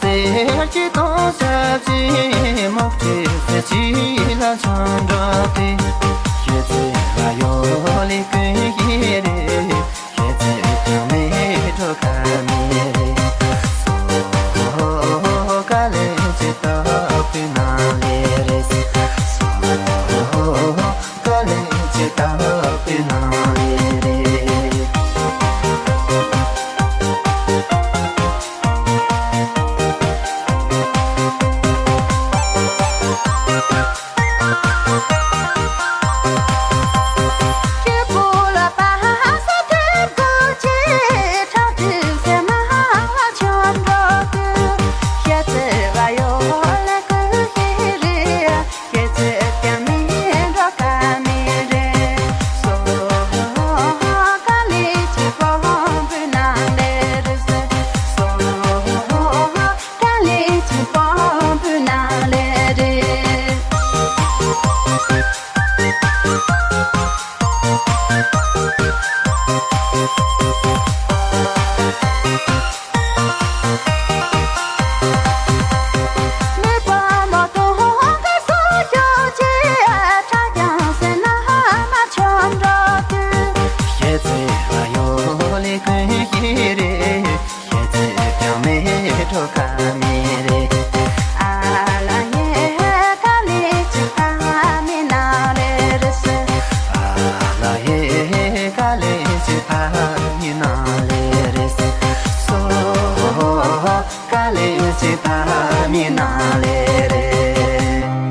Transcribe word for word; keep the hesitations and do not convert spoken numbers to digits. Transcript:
གསེར་གྱི་དུང་ཞབས་ཀྱི་མུ་ཁྲི་གསེར་གྱི་ལ་ཆང་འགྲོ་དུས། ཁྱེད་ཚེ་ལ་ཡོད་ལེ་ཀུན་ཤེས་རེད། ཁྱེད་ཚེ་ཀྱང་མེད་འགྲོ་ཁ་མེད་རེད། སོ་ཧོ་ཧོ་ཧོ་ཧོ། དཀའ་ལས་ཅི་ལྟ་བུའི་ནང་ལས་རེད། སོ་ཧོ་ཧོ་ཧོ་ཧོ། དཀའ་ལས་ཅི་ལྟ་བུའི་ནང་ལས་རེད། ཁྱེད་ཚེ་ལ་ཡོད་ལེ་ཀུན་ཤེས་རེད། ཁྱེད་ཚེ་ཀྱང་མེད་འགྲོ་ཁ་མེད་རེད། ཨ་ལ་ཡེ་དཀའ་ལས་ཅི་ཕ་མི་ན་ལེ་རེད། ཨ་ལ་ཡེ་དཀའ་ལས་ཅི་ཕ་མི་ན་ལེ་རེད། སོ་ཧོ་ཧོ་ཧོ། དཀའ་ལས་ཅི་ཕ་